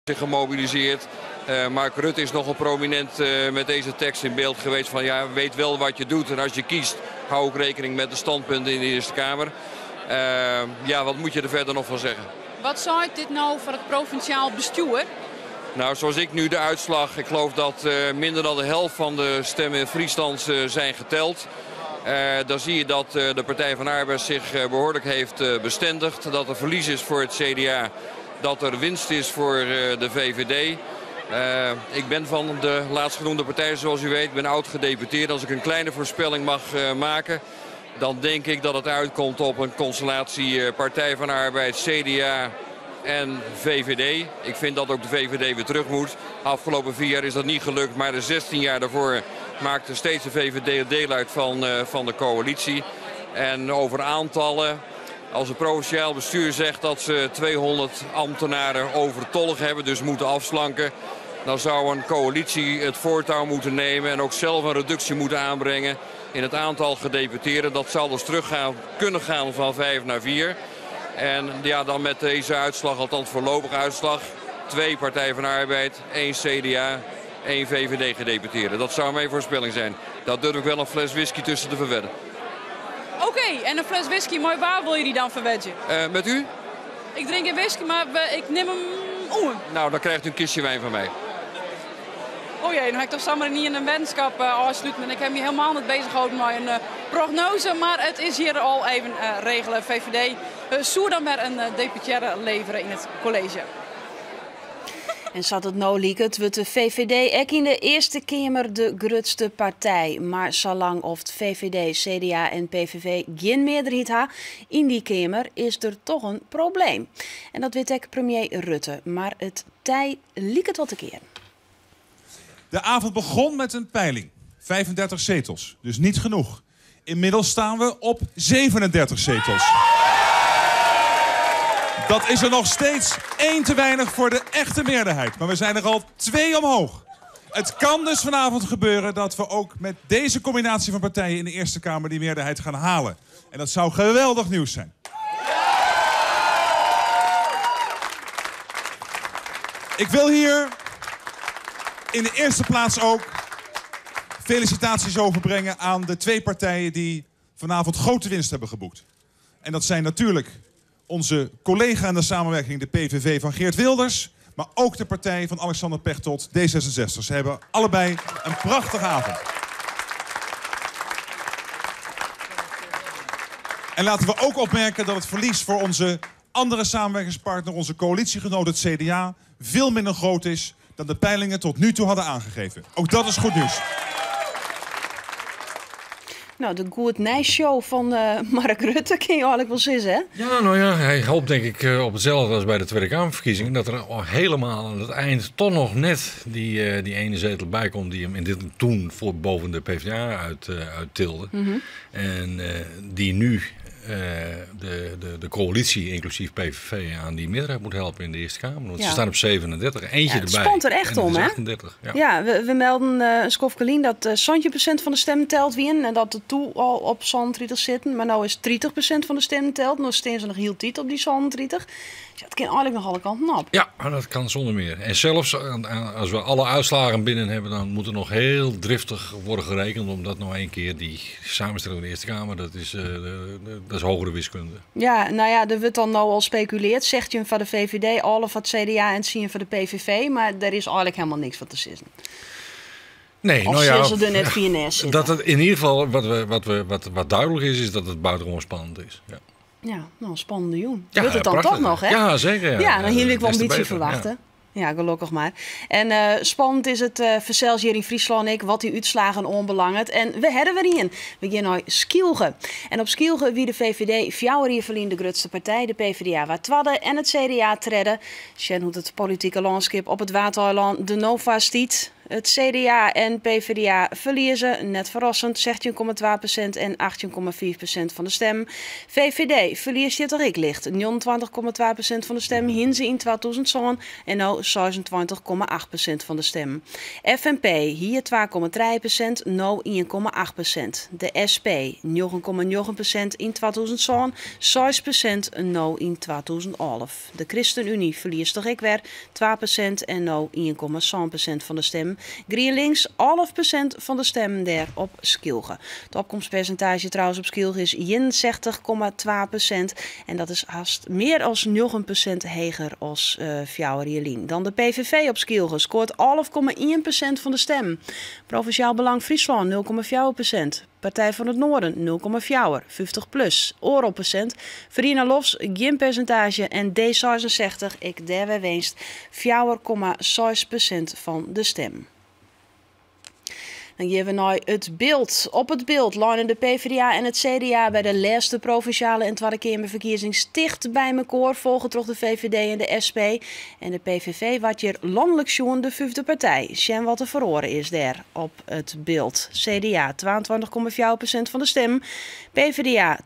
Zich gemobiliseerd. Mark Rutte is nogal prominent met deze tekst in beeld geweest van ja, weet wel wat je doet en als je kiest, hou ook rekening met de standpunten in de Eerste Kamer. Ja, wat moet je er verder nog van zeggen? Wat seit dit no foar it provinsjaal bestjoer? Nou, zoals ik nu de uitslag, ik geloof dat minder dan de helft van de stemmen in Friesland zijn geteld. Dan zie je dat de Partij van de Arbeid zich behoorlijk heeft bestendigd. Dat er verlies is voor het CDA, dat er winst is voor de VVD. Ik ben van de laatstgenoemde partij, zoals u weet. Ik ben oud-gedeputeerde. Als ik een kleine voorspelling mag maken, dan denk ik dat het uitkomt op een constellatie Partij van de Arbeid, CDA en VVD. Ik vind dat ook de VVD weer terug moet. Afgelopen 4 jaar is dat niet gelukt, maar de 16 jaar daarvoor maakte steeds de VVD deel uit van de coalitie. En over aantallen, als het provinciaal bestuur zegt dat ze 200 ambtenaren overtollig hebben, dus moeten afslanken, dan zou een coalitie het voortouw moeten nemen en ook zelf een reductie moeten aanbrengen in het aantal gedeputeerden. Dat zal dus terug kunnen gaan van 5 naar 4. En dan met deze uitslag, althans voorlopige uitslag, 2 Partij van de Arbeid, 1 CDA, 1 VVD gedeputeerde. Dat zou mijn voorspelling zijn. Daar durf ik wel een fles whisky tussen te verwedden. Oké, en een fles whisky, maar waar wil je die dan verwedden? Met u? Ik drink geen whisky, maar ik neem hem om. Nou, dan krijgt u een kistje wijn van mij. Oh jee, dan heb ik toch zomaar niet in een weddenschap afsluiten. En ik heb me helemaal niet bezig gehouden met een prognose. Maar het is hier al even regelen. VVD zoer dan maar een deputaire leveren in het college. En zat het nou lieket, wordt de VVD ook in de Eerste Kamer de grootste partij. Maar zolang of het VVD, CDA en PVV geen meerderheid hebben in die Kamer, is er toch een probleem. En dat weet ook premier Rutte. Maar het tij lieket wat te keren. De avond begon met een peiling. 35 zetels, dus niet genoeg. Inmiddels staan we op 37 zetels. Dat is er nog steeds 1 te weinig voor de echte meerderheid. Maar we zijn er al 2 omhoog. Het kan dus vanavond gebeuren dat we ook met deze combinatie van partijen in de Eerste Kamer die meerderheid gaan halen. En dat zou geweldig nieuws zijn. Ik wil hier in de eerste plaats ook felicitaties overbrengen aan de 2 partijen die vanavond grote winst hebben geboekt. En dat zijn natuurlijk onze collega in de samenwerking, de PVV van Geert Wilders, maar ook de partij van Alexander Pechtold, D66. Ze hebben allebei een prachtige avond. En laten we ook opmerken dat het verlies voor onze andere samenwerkingspartner, onze coalitiegenoot, het CDA, veel minder groot is dan de peilingen tot nu toe hadden aangegeven. Ook dat is goed nieuws. Nou, de Goed Nijs Show van Mark Rutte, kun je eigenlijk wel zeggen, hè? Ja, hij hoopt denk ik op hetzelfde als bij de Tweede Kamerverkiezingen. Dat er al helemaal aan het eind toch nog net die ene zetel bij komt die hem in dit toen voor boven de PvdA uittilde. En die nu de coalitie, inclusief PVV, aan die meerderheid moet helpen in de Eerste Kamer. Want ze staan op 37, eentje Ja, het erbij. spant er echt En het om, is hè? 38, ja. Ja, we melden een skofkelien dat zo'n procent van de stemmen telt wien en dat de toe al op zo'n 30 zitten. Maar nou is 30% van de stemmen telt. Nou staan ze nog heel tijd op die zo'n 30. Dus dat kan eigenlijk nog alle kanten op. Ja, maar dat kan zonder meer. En zelfs als we alle uitslagen binnen hebben, dan moet er nog heel driftig worden gerekend. Omdat nog één keer die samenstelling van de Eerste Kamer, dat is hogere wiskunde. Ja, er wordt dan nou al speculeerd. Zegt je van de VVD, alle van het CDA en zien van de PVV. Maar daar is eigenlijk helemaal niks van te zeggen. Nee, Of nou ja, zullen ze er net via NS zitten? Dat het in ieder geval, wat, we, wat, we, wat, wat duidelijk is, is dat het buitengewoon spannend is. Ja. Ja, nou, een spannende jong. Ja, Wordt het dan prachtig. toch nog, hè? Ja, zeker. Ja. Ja, dan hier wil ik wel een Des te beetje beter, verwachten. ja. Ja, gelukkig maar. En spannend is het voor hier in Friesland ik wat die uitslagen onbelangt. En we hebben er in. We gaan naar Skylge. En op Skylge wie de VVD fjouwer hier verlien de grootste partij, de PvdA waar twadde en het CDA tredde. Sjen hoe het politieke landschap op het Waadeiland de Nova stiet. It CDA en PvdA ferlieze, net ferrassend, 16,2% en 18,5% fan de stem. VVD ferliest hjir toch ek licht, 29,2% fan de stem hiene se yn 2007 en no 26,8% fan de stem. FNP hie 2,3%, no 1,8%. De SP 9,9% yn 2007, 6% no yn 2011. De ChristenUnie ferliest toch ek wer 2% en no 1,7% fan de stim. GrienLinks 11% fan de stimmen dêr op Skylge. It opkomstpersintaazje trouwens op Skylge is 61,2% en dat is hast mear as 9% heger as 4 jier lyn. Dan de PVV op Skylge skoart 11,1% fan de stim. Provinsjaal Belang Fryslân 0,4%. Partij fan it Noarden 0,4, 50 plus 1,5%, Feriene Lofts gjin persintaazje en D66 ek dêr wer winst 4,6% fan de stim. Dan gean we nei it Bilt. Op it Bilt leinen de PvdA en it CDA by de lêste provinsjale en Twadde Keamerferkiezings ticht by mekoar, folge troch de VVD en de SP. En de PVV waard hjir lanlik sjoen de fyfde partij. Sjen wat der feroare is dêr op it Bilt. CDA 22,4% fan de stim, PvdA 22,9%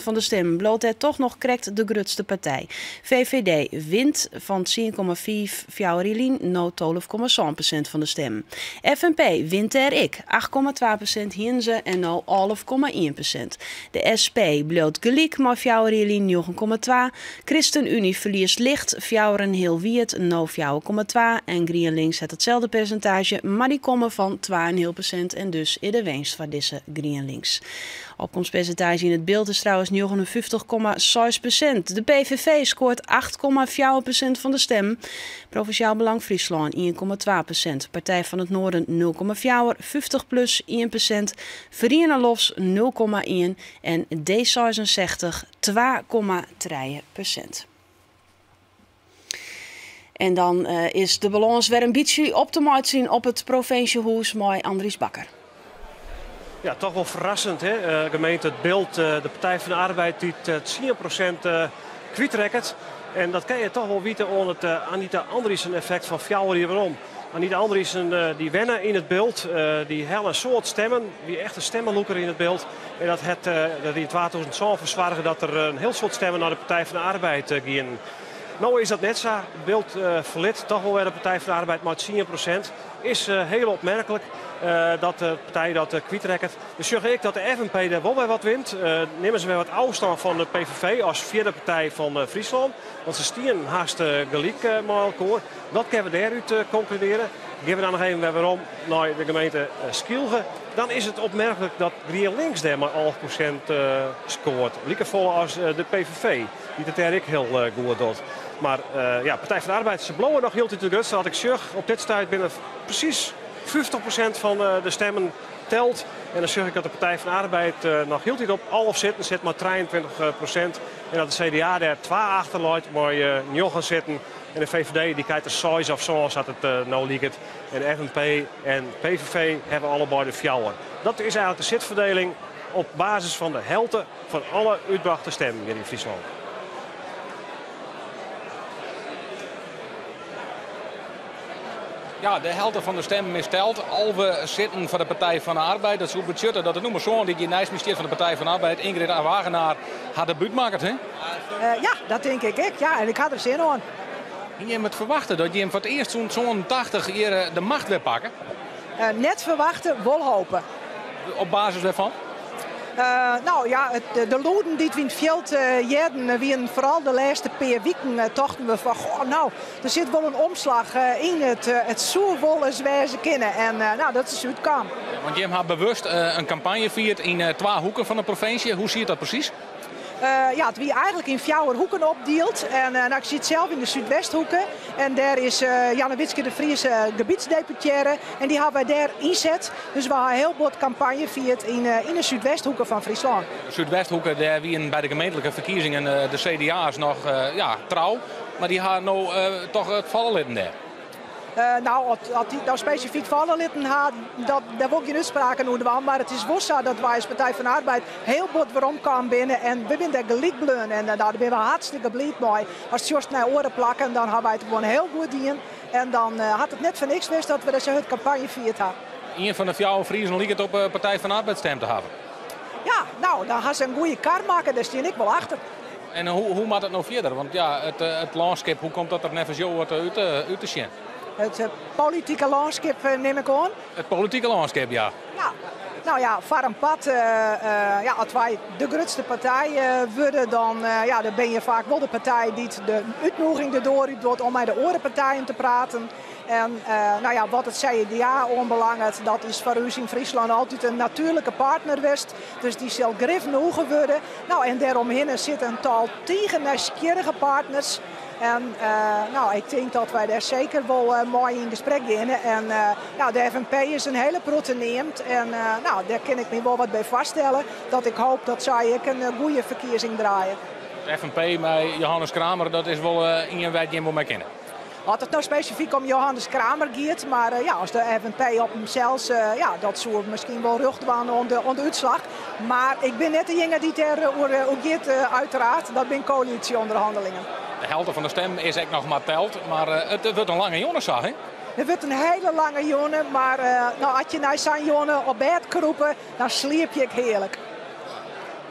fan de stim. Bliuwt dêr toch noch krekt de grutste partij. VVD wint fan 10,5 fjouwer jier lyn no 12,7% fan de stim. FNP wint dêr ek, 8,2% hiene se en no 11,1%. De SP bliuwt gelyk mei fjouwer jier lyn 9,2. ChristenUnie ferliest licht, fjouwer en heal wie it, no 4,2 en GrienLinks hat itselde persintaazje, mar dy komme fan 2,5% en dus is de winst foar dizze GrienLinks. Opkomstpersintaazje yn it Bilt is trouwens 59,6%. De PVV skoart 8,4% fan de stim. Provinsjaal Belang Fryslân 1,2%. Partij fan it Noarden 0,4, 50 plus 1%. Feriene Lofts 0,1 en D66 2,3%. En dan is de balâns wer in bytsje op te meitsjen op it provinsjehûs mei Andries Bakker. Ja, toch wol ferrassend, hè? Gemeente Het Bilt, de Partij van de Arbeid, dy't 10% kwytrekket. En dat kin je toch wol wite oan it Anita Andriesen effekt fan 4 jier werom. Anita Andriesen dy wenne yn it Bilt, dy helle in soad stimmen, wie echt in stimmelûker yn it Bilt. En dat hat dat yn 2007 fersoarge dat der in hiel soad stimmen nei de Partij van de Arbeid gienen. No is dat net sa. It Bilt ferlit toch wol wer de Partij van de Arbeid mei 10%. Is hiel opmerklik dat de partij dat kwytrekket. We sjogge ek dat de FNP dêr wol wer wat wint. Nimme se wer wat ôfstân fan de PVV as fjirde partij fan Fryslân. Want se stienen hast gelyk mei elkoar. Dat kinne we dêrút konkludearje. Gean we dan noch even wer werom nei de gemeente Skylge. Dan is it opmerklik dat GrienLinks dêr mei 11% skoart. Likefolle as de PVV, dy't it dêr ek hiel goed docht. Mar ja, Partij van de Arbeid, se bliuwe noch hieltyd de grutste. As ik sjoch, op dit stuit binne presys 50% fan de stimmen teld. En dan sjoch ik dat de Partij van de Arbeid noch hieltyd op 11 sitten sit mei 23%. En dat de CDA dêr 2 achter leit mei 9 sitten. En de VVD dy krijt der 6 of sân sa't it no liket. En FNP en PVV hawwe allebeide 4. Dat is eigentlik de sitferdieling op basis fan de helte fan alle útbrachte stimmen hjir yn Fryslân. Ja, de helte fan de stimmen is teld. 11 sitten foar de Partij van de Arbeid. Dat soe betsjutte dat de nûmer sân dy't hjir neist my stiet fan de Partij van de Arbeid, Ingrid Wagenaar, har debút makket, hè? Ja, dat tink ik ek. Ja, en ik ha der sin oan. Hiene jim it ferwachte dat jim foar it earst sûnt 87 hjir de macht wer pakke? Net ferwachte, wol hope. Op basis wêrfan? No ja, de lûden dy't we yn it fjild hearden wienen foaral de lêste pear wiken tochten we fan, goh, no, der sit wol in omslach yn, it soe wol ris wêze kinne. En no, dat is útkaam. Want jim ha bewust in kampanje fierd yn twa hoeken fan de provinsje. Hoe siet dat presys? Ja, it wie eigentlik yn fjouwer hoeken opdield. En no, ik sit sels yn de Súdwesthoeke en dêr is Jannewietske de Vries gebietsdeputearre en dy hawwe wy dêr ynset. Dus we ha hiel bot kampanje fierd yn de Súdwesthoeke fan Fryslân. De Súdwesthoeke, dêr wienen by de gemeentlike ferkiezingen de CDA's noch ja, trou, mar dy ha no toch it falle litten dêr. No, as dy it no spesifyk falle litten ha, dat, dêr wol ik gjin útspraken oer dwaan. Mar it is wol sa dat wy as Partij fan de Arbeid hiel bot weromkaam binne en we binne dêr gelyk bleaun. En dêr binne we hartstikke bliid mei. Ast sjochst nei oare plakken, dan ha wy it gewoan hiel goed dien. En dan hat it net foar niks west dat we dêr sa hurd kampanje fierd ha. Ien fan de fjouwer Friezen liket op Partij fan de Arbeid stimd te hawwen. Ja, no, dan ha se in goede kar makke, dêr stean ik wol achter. En hoe moat it no fierder? Want ja, it lânskip, hoe komt dat der neffens jo wat út te sjen? It politike lânskip nim ik oan. It politike lânskip, ja. Ja, no ja, foar in part, ja, as wy de grutste partij wurde, dan, ja, dan binne je faak wol de partij dy't de útnûging de doar út docht om mei de oare partijen te praten. En no ja, wat it CDA oanbelanget, dat is foar ús yn Fryslân altyd in natuerlike partner west. Dus dy sil grif nûge wurde. No, en dêromhinne sit in tal tige nijsgjirrige partners. En no, ik tink dat wy dêr seker wol mei yn gesprek geane. En no, de FNP is in hiele protte neamd. En no, dêr kin ik my wol wat by foarstelle. Dat ik hoop dat sy ek in goede ferkiezing draaie. De FNP mei Johannes Kramer, dat is wol ien wêr't jim wol mei kinne. As it no spesifyk om Johannes Kramer giet, mar ja, as de FNP op himsels, ja, dat soe miskien wol rjocht dwaan oan de, oan de útslach. Mar ik bin net dejinge dy't dêr oer giet, uiteraard. Dat binne koälysje-ûnderhannelingen. De helte fan de stimmen is ek noch mar teld, mar it wurdt in lange jûn sa, hè? It wurdt in hiele lange jûn, mar no, as je nei sa'n jûn op bêd krûpe, dan sliep je ek hearlik.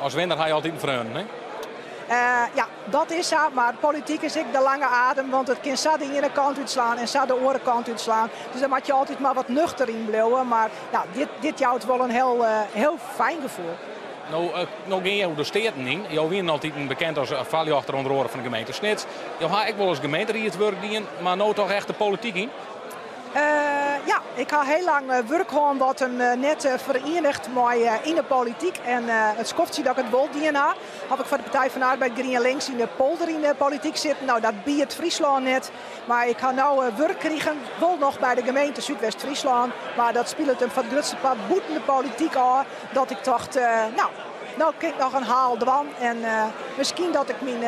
As winner ha je altyd in freon, hè? Ja, dat is sa, mar polityk is ek de lange adem, want it kin sa de iene kant útslaan en sa de oare kant útslaan. Dus dêr moat je altyd mar wat nuchter yn bliuwe. Mar ja, dit, dit jout wol in hiel, hiel fijn gefoel. No, no gean jo de Steaten yn. Jo wienen altyd bekend as foarljochter ûnder oare fan de gemeente Snits. Jo ha ek wolris gemeenteriedswurk dien, mar no toch echt de polityk yn? Ja, ik ha hiel lang wurk hân wat him net ferieniget mei yn de polityk. En it skoftsje dat ik it wol dien ha, haw ik foar de Partij van de Arbeid Grien Links yn de polder yn de polityk sitten. No, dat biedt Fryslân net. Mar ik ha no wurk krigen, wol noch by de gemeente Súdwest-Fryslân. Mar dat spilet him foar it grutste part bûten de polityk ôf. Dat ik tocht, no, no kin ik noch in haal dwaan. En miskien dat ik myn,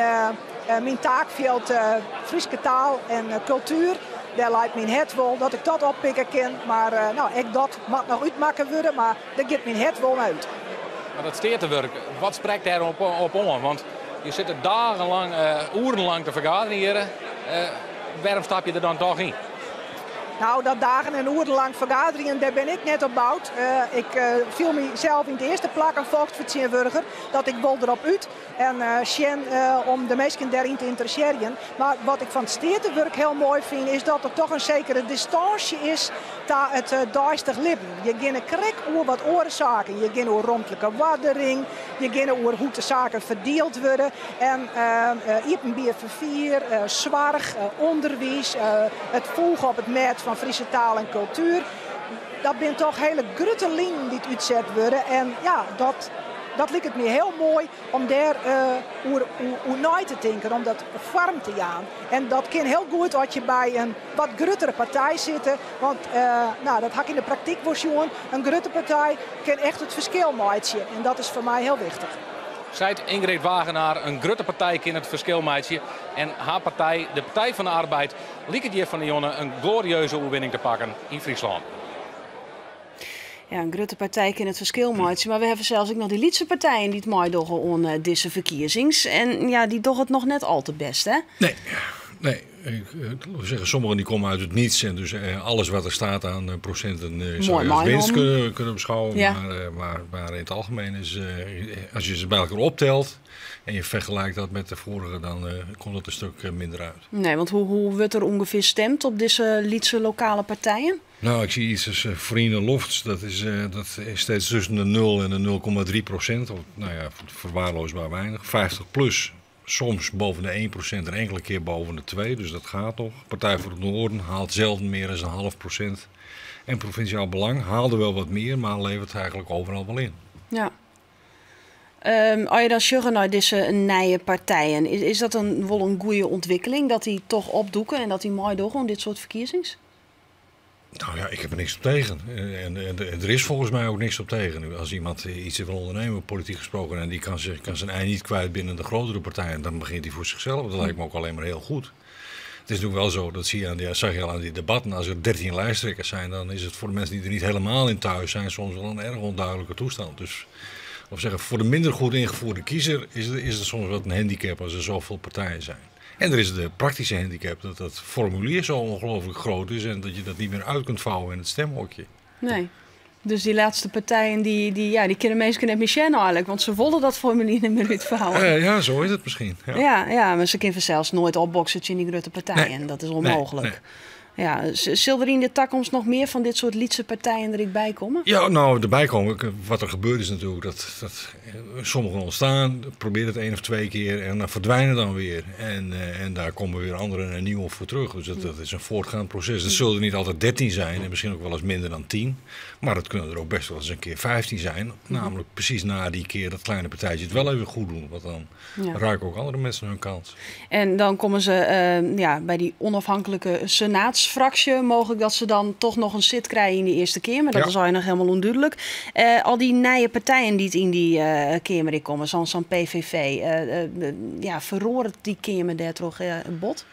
myn taakfjild Fryske taal en kultuer, dêr leit myn hert wol, dat ik dat oppikke kin. Mar no, ek dat moat noch útmakke wurde, mar dêr giet myn hert wol nei út. Mar dat steatewurk, wat sprekt dêr op oan? Want je sitte dagenlang, oerenlang te fergaderjen hjir. Wêrom stap je der dan toch yn? No, dat dagen en oerenlang fergaderjen, dêr bin ik net op boud. Ik fiel mysels yn it earste plak in folksfertsjintwurdiger, dat ik wol derop út en sjen om de minsken dêryn te ynteressearjen. Mar wat ik fan it steatewurk hiel moai fyn, is dat der toch in sekere distânsje is ta it deistich libben. Je geane krekt oer wat oare saken. Je geane oer romtlike oardering, je geane oer hoe't de saken ferdield wurde en iepenbier ferfier, soarch, ûnderwiis, it foech op it mêd fan Fryske taal en kultuer. Dat binne toch hiele grutte linen dy't útset wurde en ja, dat, dat liket my hiel moai om dêr oer, oer nei te tinken, om dat foarm te jaan. En dat kin hiel goed as je by in wat gruttere partij sitte, want no, dat ha ik yn de praktyk wol sjoen, in grutte partij kin echt it ferskil meitsje en dat is foar my hiel wichtich. Seit Ingrid Wagenaar, in grutte partij kin it ferskil meitsje. En har partij, de Partij van de Arbeid, liket hjir fan 'e jûn in glorieuze oerwinning te pakken yn Fryslân. Ja, in grutte partij kin it ferskil meitsje, mar we hawwe sels ek noch dy lytse partijen dy't meidogge oan eh, dizze ferkiezings. En ja, dy dogge it noch net al te bêst, hè? Nee, nee. Ik wil zeggen, sommigen die komen uit het niets en dus alles wat er staat aan procenten zou je als winst kunnen beschouwen. Ja. Maar in het algemeen is, als je ze bij elkaar optelt en je vergelijkt dat met de vorige, dan komt het een stuk minder uit. Nee, want hoe wurdt der ûngefear stimd op dizze lytse lokale partijen? Nou, ik zie iets als Feriene Lofts, dat is steeds tussen de 0 en de 0,3%. Of, nou ja, verwaarloosbaar weinig. 50 plus, soms boven de 1% en enkele keer boven de 2, dus dat gaat nog. Partij voor het Noorden haalt zelden meer dan een half procent. En Provinciaal Belang haalde wel wat meer, maar levert eigenlijk overal wel in. Ja. As je dan sjogge nei dizze nije partijen, is dat wol in goede ûntwikkeling dat dy toch opdûke en dat dy meidogge oan dit soart ferkiezings? Nou ja, ik heb er niks op tegen. En er is volgens mij ook niks op tegen. Als iemand iets wil ondernemen, politiek gesproken, en die kan zijn ei niet kwijt binnen de grotere partijen, dan begint hij voor zichzelf. Dat lijkt me ook alleen maar heel goed. Het is natuurlijk wel zo, dat zie je aan die, zag je al aan die debatten, als er 13 lijsttrekkers zijn, dan is het voor de mensen die er niet helemaal in thuis zijn soms wel een erg onduidelijke toestand. Dus of zeggen, voor de minder goed ingevoerde kiezer is het soms wat een handicap als er zoveel partijen zijn. En er is de praktische handicap dat dat formulier zo ongelooflijk groot is en dat je dat niet meer uit kunt vouwen in het stemhokje. Nee. Dus die laatste partijen, die, ja, die kunnen mensen net meer eigenlijk, want ze wilden dat formulier niet meer uitvouwen. Ja, zo is het misschien. Ja. Ja, maar ze kunnen zelfs nooit opboksen in die grote partijen. Nee. Dat is onmogelijk. Nee, nee. Ja, zullen er in de toekomst nog meer van dit soort lytse partijen er bij komen? Ja, nou, erbij komen. Wat er gebeurt is natuurlijk dat sommigen ontstaan, proberen het 1 of 2 keer en dan verdwijnen dan weer. En daar komen weer anderen en nieuwe voor terug. Dus dat is een voortgaand proces. Het zullen er niet altijd 13 zijn en misschien ook wel eens minder dan 10. Maar het kunnen er ook best wel eens een keer 15 zijn. Namelijk precies na die keer dat kleine partijtje het wel even goed doen. Want dan ruiken ook andere mensen hun kans. En dan komen ze bij die onafhankelijke senaatsfractie. Mogelijk dat ze dan toch nog een zit krijgen in de Eerste Kamer. Dat is al nog helemaal onduidelijk. Al die nieuwe partijen die het in die Kamer komen, zoals zo'n PVV. Verroert die Kamer daar toch bot?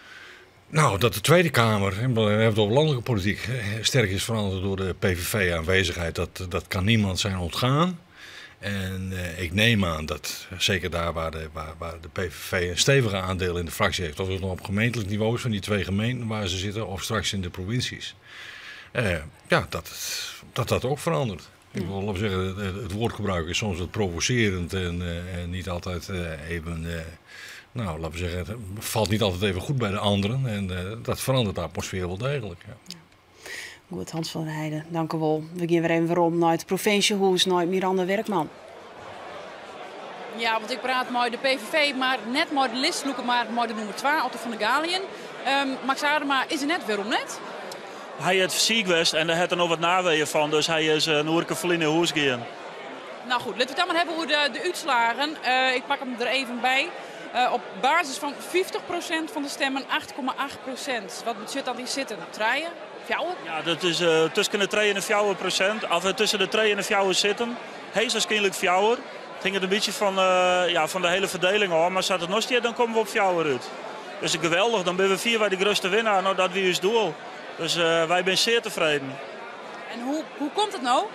Nou, dat de Tweede Kamer, we hebben het over landelijke politiek, sterk is veranderd door de PVV-aanwezigheid, dat kan niemand zijn ontgaan. En ik neem aan dat, zeker daar waar de PVV een stevige aandeel in de fractie heeft, of het nog op gemeentelijk niveau is van die 2 gemeenten waar ze zitten, of straks in de provincies, dat ook verandert. Ik wil zeggen, het woordgebruik is soms wat provocerend en niet altijd even... nou, laten we zeggen, het valt niet altijd even goed bij de anderen. En dat verandert de atmosfeer wel degelijk. Ja. Ja. Goed, Hans van der Heijden, dank u wel. We gaan weer even weer om naar het provinciehuis, naar Miranda Werkman. Ja, want ik praat met de PVV, maar net met de listloeken, maar met de nummer 2, Otto van der Galiën. Max Adema is er net weer om net. Hij is ziek geweest en daar heeft er nog wat naweeën van, dus hij is een oerke verliezen huis gegaan. Nou goed, laten we het dan maar hebben over de uitslagen. Ik pak hem er even bij. Op basis van 50% van de stemmen 8,8%. Wat betekent dat die zitten? Treien? Fjouwer? Ja, dat is tussen de 3 en de 4%. Of tussen de 3 en de 4 zitten. Hij is waarschijnlijk fjouwer. Het hing het een beetje van de hele verdeling hoor. Maar staat het nog steeds, dan komen we op fjouwer uit. Dus geweldig, dan ben we 4 bij de grootste winnaar. Nou, dat wie is doel. Dus wij zijn zeer tevreden. En hoe komt het nou?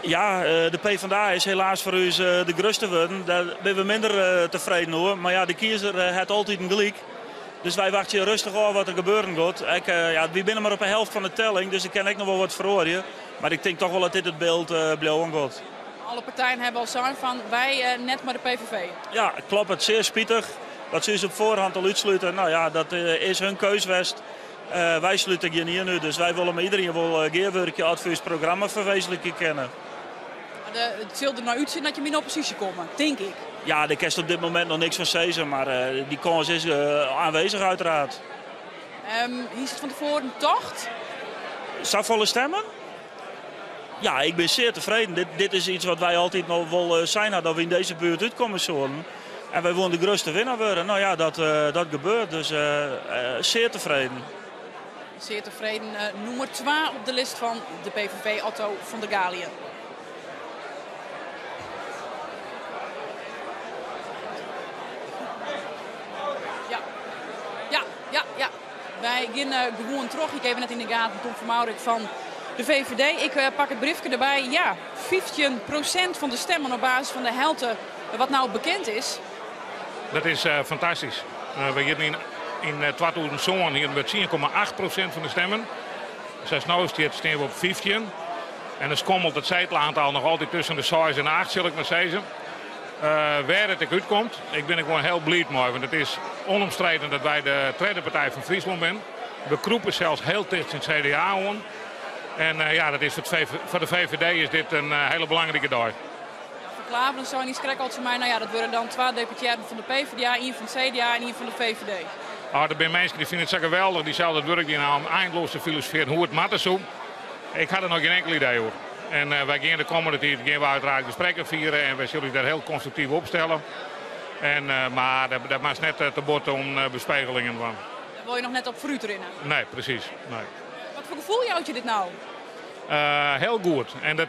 Ja, de PvdA is helaas voor u de grootste geworden. Daar zijn we minder tevreden hoor. Maar ja, de kiezer heeft altijd een gelijk. Dus wij wachten rustig af wat er gebeuren gaat. We zijn maar op de helft van de telling, dus ik kan ik nog wel wat verhoren. Maar ik denk toch wel dat dit het beeld blijven gaat. Alle partijen hebben al zijn van wij net maar de PVV. Ja, klopt. Het is zeer spijtig dat ze ons op voorhand al uitsluiten. Nou ja, dat is hun keus geweest. Wij sluiten hier niet nu, dus wij willen met iedereen wel geerwerkje adviesprogramma verwezenlijken kennen. Het zal er nou uitzien dat je in oppositie komt, denk ik. Ja, daar kan op dit moment nog niks van zeggen, maar die kans is aanwezig uiteraard. Hier zit van tevoren een tocht. Zou volle stemmen? Ja, ik ben zeer tevreden. Dit is iets wat wij altijd nog wel zijn, dat we in deze buurt uitkomen zullen. En wij willen de grootste winnaar worden. Nou ja, dat gebeurt, dus zeer tevreden. Zeer tevreden. Nummer 2 op de list van de PVV, Otto van der Galiën. Ja. Wij gaan gewoon terug. Ik even net in de gaten Tom van Mourik van de VVD. Ik pak het briefje erbij. Ja, 15% van de stemmen op basis van de helte wat nou bekend is. Dat is fantastisch. We zitten in 2007 hier met 10,8% van de stemmen. Zoals nu staan we op 15. En dan schommelt het zetelaantal nog altijd tussen de 6 en 8, zal ik maar zeggen. Waar het ook uitkomt, ik ben er gewoon heel blij mee. Want het is onomstreden dat wij de tweede partij van Friesland zijn. We kroepen zelfs heel dicht in het CDA aan. En ja, dat is voor de VVD is dit een hele belangrijke dag. Verklaveren zou niet schrikken als mij. Nou ja, dat worden dan 2 deputeerden van de PvdA, één van het CDA en één van de VVD. Ah, er zijn mensen die vinden het zo geweldig. Die zouden het werk die nou om eindeloos te filosoferen hoe het moet zo. Ik had er nog geen enkel idee hoor. En wij gaan de komende tijd gaan we uiteraard gesprekken vieren en wij zullen daar heel constructief opstellen. En, maar dat maakt net te bord om bespiegelingen van. Daar wil je nog net op fruit rennen? Nee, precies. Nee. Wat voor gevoel houdt je dit nou? Heel goed. En dat,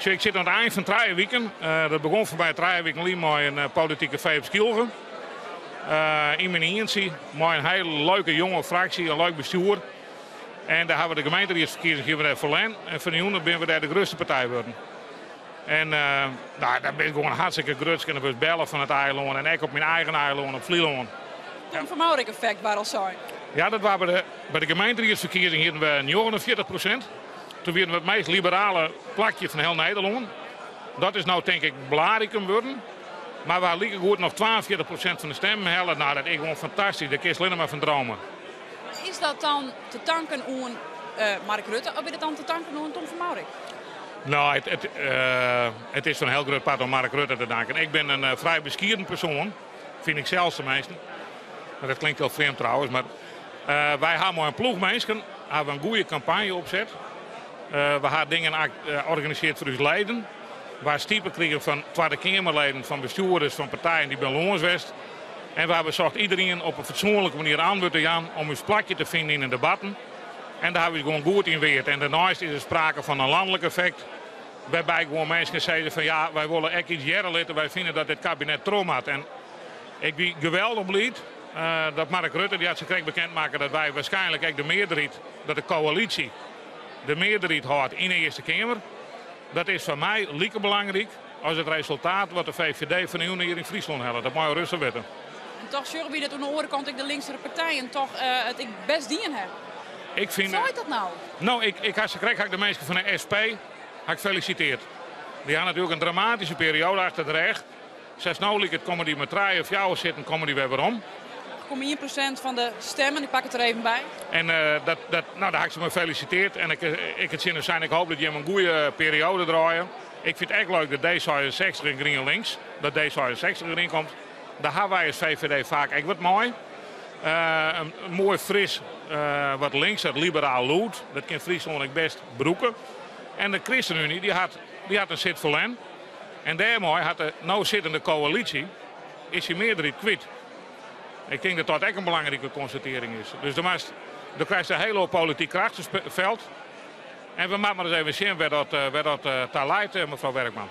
ik zit aan het eind van 3 weken. Dat begon voorbij 3 weken met een politieke vee op Skylge. Yn myn ientsje, mei in hiele leuke jonge fraksje, in leuk bestjoer. En dêr hawwe we de gemeenteriedsferkiezings hjir wer ferlern. En fan 'e jûn binne we dêr de grutste partij wurden. En nou, dêr bin ik gewoan hartstikke grutsk en dan wurdst belle fan it eilân en ek op myn eigen eilân, op Flylân. Tom van Mourik effekt waard al sein. Ja, dat waard by de gemeenteriedsferkiezing hienen we 49%. Toen wienen we it meast liberale plakje fan hiel Nederlân. Dat is no tink ik Blaricum wurden. Mar we ha likegoed noch 42% fan de stimmen helle. Nou, dat is gewoan fantastysk. Dêr kinst allinne mar fan drome. Is dat dan te tanken oan Mark Rutte of is dat dan te tanken oan Tom van Mourik? Nou, it is foar in hiel grut part oan Mark Rutte te danken. Ik bin in frij beskieden persoan, fyn ik sels teminsten. Maar dat klinkt hiel frjemd trouwens. Mar wy ha mei in ploech minsken hawwe in goede kampanje opset. We ha dingen organisearre foar ús leden. We ha stipe krigen fan Twadde Keamerleden, fan bestjoerders, fan partijen dy't by lâns west. En we hawwe besocht iderien op in fatsoenlike manier antwurd te jaan om ús plakje te finen yn de debatten. En dêr hawwe we ús gewoan goed yn weard. En dêrneist is der sprake fan in lanlik effekt, wêrby gewoan minsken sizze fan ja, wy wolle ek iets hearre litte, wy fine dat dit kabinet troch moat. En ik wie geweldich bliid dat Mark Rutte, dy hat sa krekt bekend makke dat wy waarskynlik ek de mearderheid, dat de koälysje de mearderheid hâldt yn de Earste Keamer. Dat is foar my like belangryk as it resultaat wat de VVD fan 'e jûn hjir yn Fryslân hellet. Dat meie jo rêstich witte. En toch sjogge wy dat oan de oare kant ek de linksere partijen toch it ek bêst dien ha. Ik fyn, Seit dat no? No, ik ha sa krekt ha ik de minsken fan de SP ha ik felisitearre. Dy ha natuerlik in dramatyske perioade achter de rêch. Sa no liket komme dy mei trije of fjouwer sitten komme dy wer werom. 8,1% fan de stimmen, ik pak it der even by. En dat, no, dêr ha ik se mei felisitearre. En ik it tsjin sein, ik hoopje dat jimme in goede perioade draaie. Ik fyn it ek leuk dat D66 en GrienLinks, dat D66 deryn komt. Dêr ha wy as VVD faak ek wat mei. In moai fris, wat links, dat liberaal lûd, dat kin Fryslân ek bêst brûke. En de ChristenUnie, dy hat in sit ferlern. En dêrmei hat de no sittende koälysje is syn mearderheid kwyt. Ik tink dat dat ek in belangrike konstatearring is. Dus do krijst in hiel oar polityk krachtenfeld. En we moatte mar ris even sjen wêr't dat ta leit, mefrou Werkman.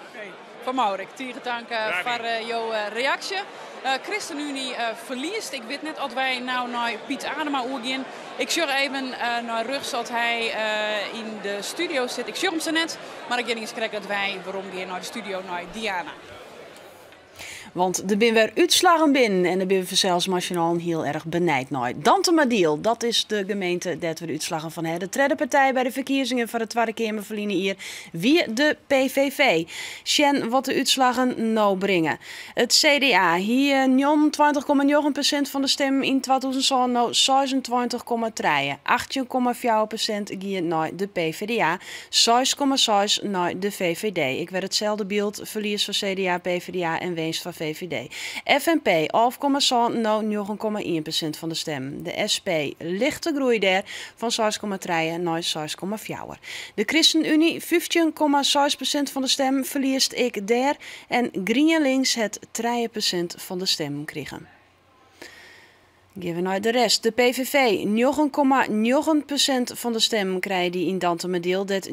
Oké. Van Mourik, tige tank foar jo reaksje. ChristenUnie ferliest. Ik wit net oft wy no nei Piet Adema oergean. Ik sjoch even nei rjochts dat hy yn de studio sit. Ik sjoch him sa net, mar ik gean earst krekt dat wy weromgean nei de studio nei Diana. Want der binne wer útslaggen binnen en dêr binne we fansels mei syn allen hiel erch benijd nei. Dantumadiel, dat is de gemeente dêr't we de útslaggen fan ha. De tredde partij by de ferkiezingen foar de Twadde Keamer ferline jier wie de PVV. Sjen wat de útslaggen no bringe. It CDA hie 29,9% fan de stimmen yn 2007, no 26,3. 18,4% gie nei de PvdA, 6,6 nei de VVD. Ek wer itselde byld, ferlies foar CDA, PvdA en winst foar VVD. FNP 11,7, no 9,1% fan de stimmen. De SP lichte groei dêr fan 6,3 nei 6,4. De ChristenUnie 15,6% fan de stimmen ferliest ek dêr en GrienLinks hat 3% fan de stimmen krigen. Gean we nei de rest. De PVV, 9,9% fan de stimmen krije dy yn Dantumadiel. Dêr't 59,3%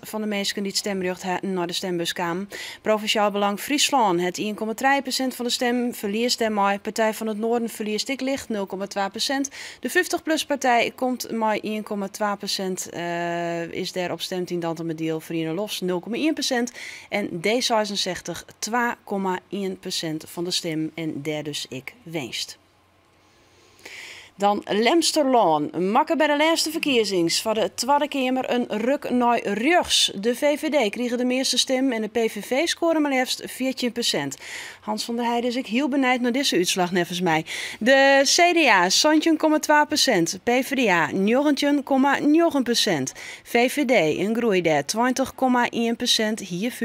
fan de minsken dy't stimrjocht ha nei de stimbus kamen. Provinsjaal Belang Fryslân hat 1,3% fan de stimmen, ferliest dêrmei. Partij fan it Noarden ferliest ek licht, 0,2%. De 50PLUS-partij komt mei 1,2%, is dêr op stimd yn Dantumadiel. Feriene Lofts 0,1% en D66 2,1% fan de stimmen en dêr dus ek winst. Dan Lemsterlân makke by de lêste ferkiezings foar de Twadde Keamer in ruk nei rjochts. De VVD krige de measte stimmen en de PVV skoarde mar leafst 14%. Hans van der Heijden is ek hiel benijd nei dizze útslach neffens my. De CDA 17,2%, PvdA 19,9%, VVD in groei dêr 20,1%, hie 15,4%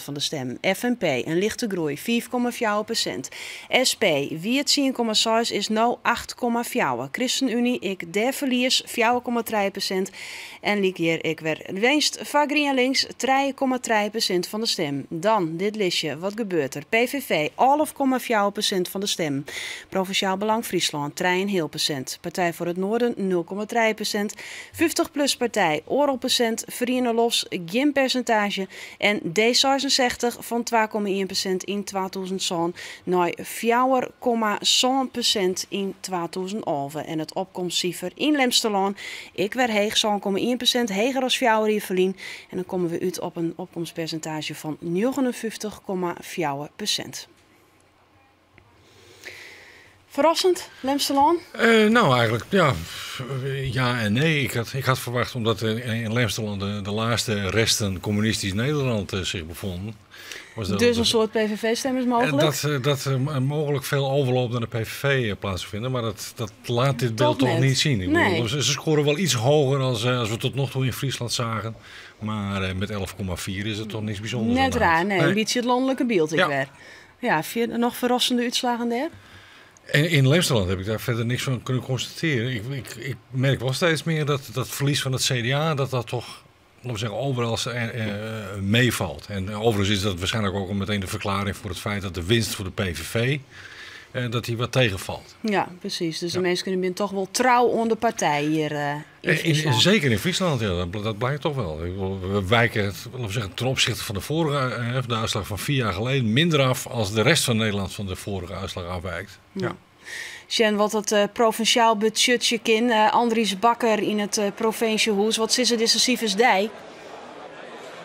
fan de stimmen. FNP in lichte groei 5,4%. SP wie 10,6 is no 8,1%. 8,4. Christenunie ek dêr ferlies 4,3% en lyk hjir ek wer winst foar GrienLinks 3,3% fan de stim. Dan dit listje, wat gebeurt der? PVV 11,4% fan de stim. Provinsjaal Belang Fryslân 3,5%. Partij voor het Noorden 0,3%. 50PLUS Partij 1,5%. Feriene Lofts gjin persintaazje. En D66 fan 2,1% yn 2007 nei 4,7% yn 2011. En it opkomstsifer yn Lemsterlân ek wer heech, 7,1% heger as 4 jier ferlyn. En dan komme we út op in opkomstpersintaazje fan 59,4%. Ferrassend, Lemsterlân? Nou, eigenlijk ja, ja en nee. Ik had verwacht, omdat in Lemsterlân de laatste resten communistisch Nederland zich bevonden. Was dat, dus een soad PVV-stemmers mooglik? Dat mooglik veel overloop naar de PVV plaatsvinden, maar dat laat dit beeld toch niet zien. Ik Nee. bedoel, ze scoren wel iets hoger als we tot nog toe in Friesland zagen. Maar met 11,4 is het toch niks bijzonders Net aan de hand. raar, nee. Nee. In bytsje it lanlike byld ek wer. Ja, noch ferrassende útslaggen dêr? En in Lemsterland heb ik daar verder niks van kunnen constateren. Ik merk wel steeds meer dat dat verlies van het CDA, dat dat toch, laten we zeggen, overal meevalt. En overigens is dat waarschijnlijk ook al meteen de verklaring voor het feit dat de winst voor de PVV, dat die wat tegenvalt. Ja, precies. Dus de minsken binne toch wol trou oan de partij hjir yn Fryslân. Zeker in Friesland, ja, dat blijkt toch wel. Ik bedoel, we wijken het, laten we zeggen, ten opzichte van de vorige, de uitslag van 4 jaar geleden, minder af als de rest van Nederland van de vorige uitslag afwijkt. Sjen, wat dat provinsjaal budzjetsje kin. Andries Bakker yn it provinsjehûs. Wat sizze dizze sifers dy?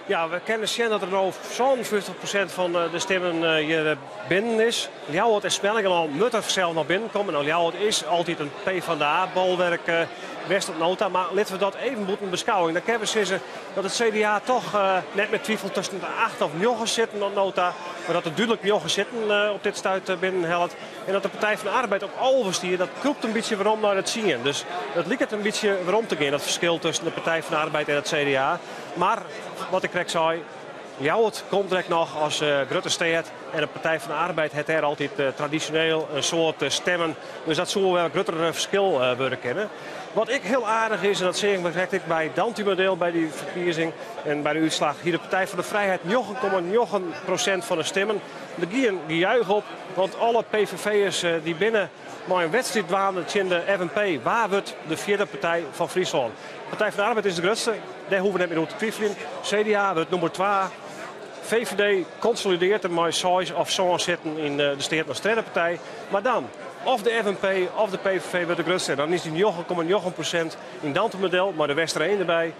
Ja, we kinne sjen dat der no 57% fan de stimmen hjir binnen is. Ljouwert en Smellingerlân moatte sels noch binnenkomme. Nou, Ljouwert is altyd in PvdA-bolwerk west oant no ta. Mar litte we dat even bûten beskôging. Dan kinne we sizze dat it CDA toch net met twivel tusken de 8 of 9 sitten oant no ta. Mar dat der dúdlik 9 sitten op dit stuit binnenhellet. En dat de Partij van de Arbeid op 11 stiet, dat krûpt in bytsje werom nei it 10. Dus it liket in bytsje werom te gean, dat ferskil tusken de Partij van de Arbeid en it CDA. Mar, wat ik krekt sei, Ljouwert komt direkt noch as grutte stêd. En de Partij van de Arbeid hat dêr altyd tradisjoneel in soad stimmen. Dus dat soe wer in grutter ferskil wurde kinne. Wat ek hiel aardich is, en dat seach ik direkt ek by Dantumadiel by dy ferkiezing en by de útslach, hie de Partij van de Vrijheid 9,9% fan de stimmen. Der gie in gejuich op, want alle PVV'ers dy binne mei in wedstriid dwaande tsjin de FNP. Wa wurdt de fjirde partij fan Fryslân? De Partij van de Arbeid is de grutste, dêr hoege we net mear oer te twiveljen. CDA wurdt nûmer 2. VVD konsolidearret him mei 6 of 7 sitten yn de Steaten as tredde partij. Mar dan, of de FNP of de PVV wurdt de grutste. En dan is dy 9,9% yn Dantumadiel, mei de Westereen derby,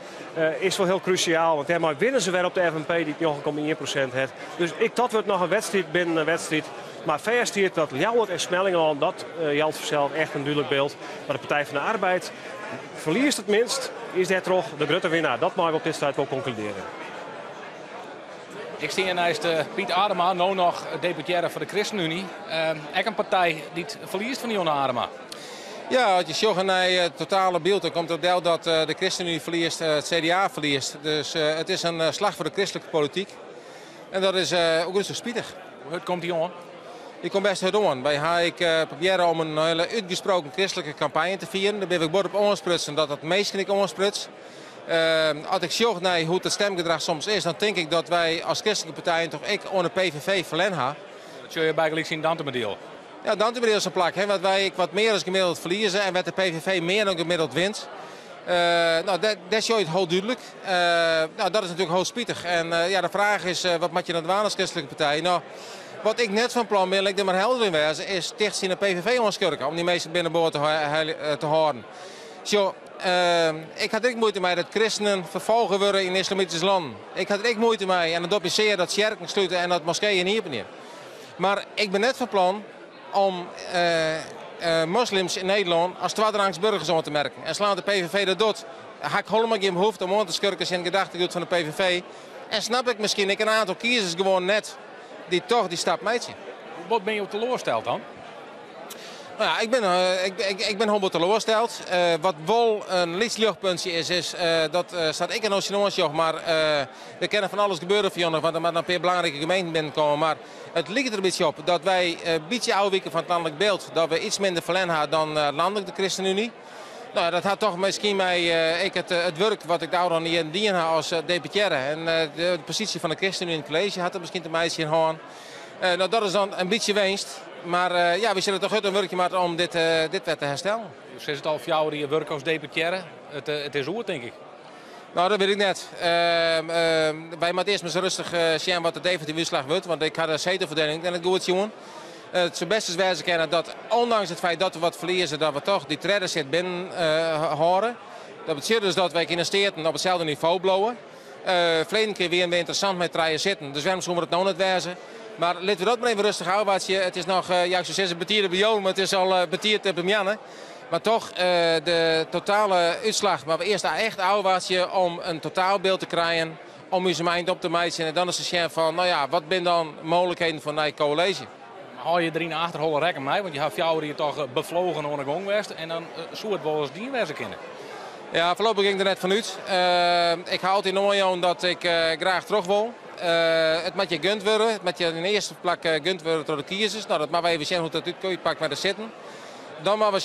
is wol hiel krúsjaal. Want dêrmei winne se wer op de FNP, dy't 9,1% hat. Dus ek dat wurdt noch in wedstriid binnen in wedstriid. Mar fêst stiet dat Ljouwert en Smellingerlân, dat jout fansels echt in dúdlik byld. Mar de Partij van de Arbeid ferliest it minst, is dêrtroch de grutte winner. Dat meie we op dit stuit wol konkludearje. Ik stean neist Piet Adema, no noch deputearre foar de ChristenUnie. Ek in partij dy't ferliest fan Jonne Adema. Ja, as je sjogge nei it totale byld, dan komt it del dat de ChristenUnie ferliest, it CDA ferliest. Dus it is in slach foar de kristlike polityk. En dat is ek rêstich spitich. Hoe hurd komt dy oan? Dy komt bêst hurd oan. Wy ha ek probearre om in hiele útgesproken kristlike kampanje te fieren. Dêr binne we bot op oansprutsen dat dat minsken ek oanspruts. As ik sjoch nei hoe't it stimgedrach soms is, dan tink ik dat wy as kristlike partijen toch ek oan de PVV ferlern ha. Dat sjogge je bygelyks yn Dantumadiel. Ja, Dantumadiel is in plak, hè, wêr't wy ek wat mear as gemiddeld ferlieze en wêr't de PVV mear dan gemiddeld wint. Nou, dêr sjogge je it hiel dúdlik. Nou, dat is natuerlik hiel spitich. En ja, de fraach is, wat moatte je dan dwaan as kristlike partij? Nou, wat ik net fan plan bin, lit ik der mar helder yn wêze, is ticht tsjin de PVV oanskurke om dy minsken binnenboard te hâlden. Sjoch, ik ha der ek muoite mei dat kristenen ferfolge wurde yn islamityske lannen. Ik ha der ek muoite mei en dat docht my sear dat tsjerken slute en dat moskeeën iepenje. Mar ik bin net fan plan om moslims yn Nederlân as twadderangs burgers oan te merken. En salang't de PVV dat docht, ha ik hielendal gjin behoefte om oan te skurken tsjin it gedachtegoed fan de PVV. En snap ik miskien ek in oantal kiezers gewoan net dy't toch dy stap meitsje. Wat binne jo teloarsteld dan? Nou ja, ik bin, ik, ik, ik bin hiel teloarsteld. Wat wol in lyts ljochtpuntsje is, is dat sa't ik it no tsjinoan sjoch, mar der kin fan alles gebeure fan want der moatte in pear belangrike gemeenten binnenkomme. Mar it liket der in bytsje op dat wy in bytsje ôfwike fan it lanlik byld. Dat we iets minder ferlern ha dan lanlik de ChristenUnie. Nou, dat hat toch miskien mei ek it, it wurk wat ik de ôfrûne jierren dien ha as deputearre en de posysje fan de ChristenUnie yn it kolleezje hat der miskien te meitsjen hân. Nou, dat is dan in bytsje winst. Mar ja, wy sille toch hurd oan wurkje moatte om dit, dit wer te herstellen. Jo sizze it al, 4 jier wurk as deputearre. It is oer, tink ik. Nou, dat wit ik net. Wy moatte earst mar ris rêstich sjen wat de definitive útslach wurdt. Want ik ha de setelferdieling net goed sjoen. It soe bêst ris wêze kinne dat, ûndanks it feit dat we wat ferlieze, dat we toch dy tredde sit binnen hâlde. Dat betsjut dus dat wy yn de Steaten op itselde nivo bliuwe. Ferleden kear wiene we ynteressant mei trije sitten, dus wêrom soe it no net wêze? Mar litte we dat mar even rêstich ôfwachtsje. It is noch, ja, ik soe sizze betiid op de jûn, mar it is al betiid op de moarn. Mar toch, de totale útslach, mar we earst echt ôfwachtsje om in totaalbyld te krijen, om ús ein op te meitsjen en dan ris te sjen fan, no ja, wat binne dan mooglikheden foar in nij kolleezje? Hâld je der yn 'e achterholle rekken mei, want je ha 4 jier toch beflogen oan 'e gong west en dan soe it wolris dien wêze kinne. Ja, foarlopich gean ik der net fan út. Ik ha altyd oanjûn dat ik graach troch wol. It moat je gund wurde. It moat je yn de earste plak gund wurde troch de kiezers. Nou, dat moatte we even sjen hoe't dat útpakt mei de sitten. Dan moatte we.